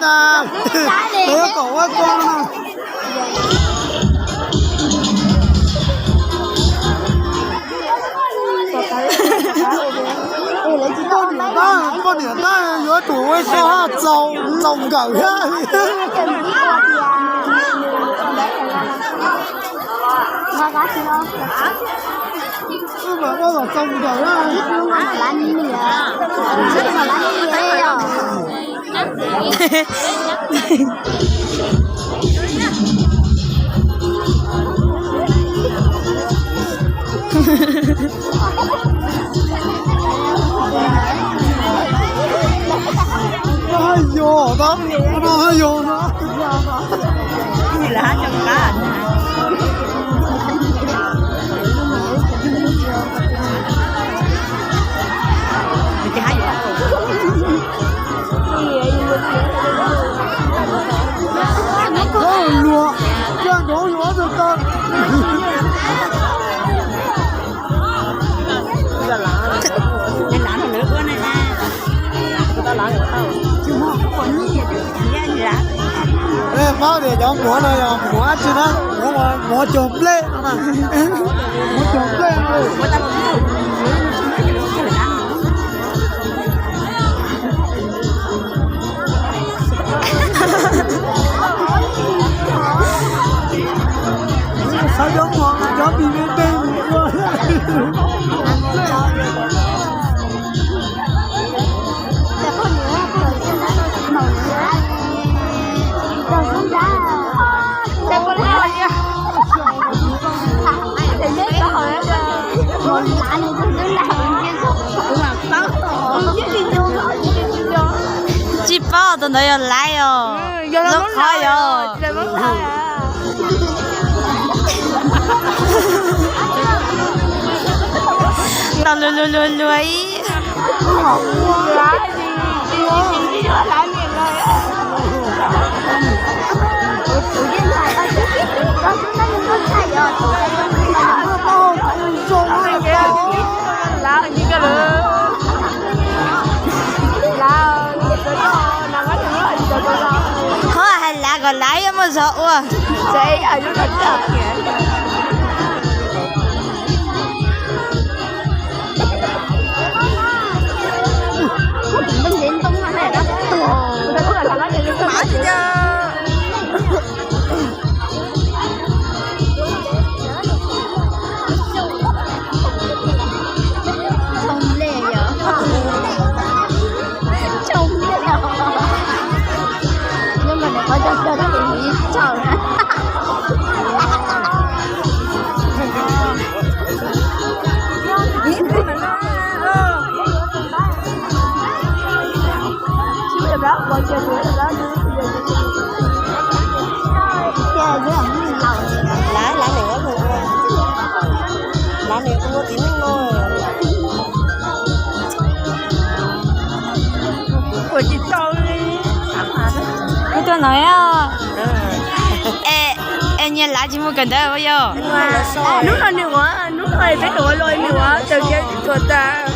Lawv yuav kom ua ko no. Poj niam tab, poj niam tab yuav tsum ua so haj txaus, txaus nkawm thiab. Wb mam muab kom txaus nkawm na. Haj yog, haj yog. Luag, luag, luag. Pab tias cov muam no yog muam dab tsi na, muam, muam cog nplej no na, muam cog nplej no. Xav cov muam, cov mis me me mus ua. Tsis paub tus ntawd yog laiv os. Zoo qhov yog. Tau luag luag luag luag ib. Ho hais lav kom lav yuav muaj zog ua. Tsoo nplej yom. Tsoo nplej os. Nyob nkaus ntawm qhov cog cog tab sis ib tsaug na. Lav, lav niam ua, lav niam ua txiv neej no. Ua tsis tau li. Ua tuaj no. Es, es nyias lav tsis mus kawm ntawv ua yog? Hnub no nws ua, hnub no peb ua los nws ua, tawm kiag tuag tas.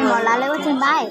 Mos lav lawv ua tsis npaib.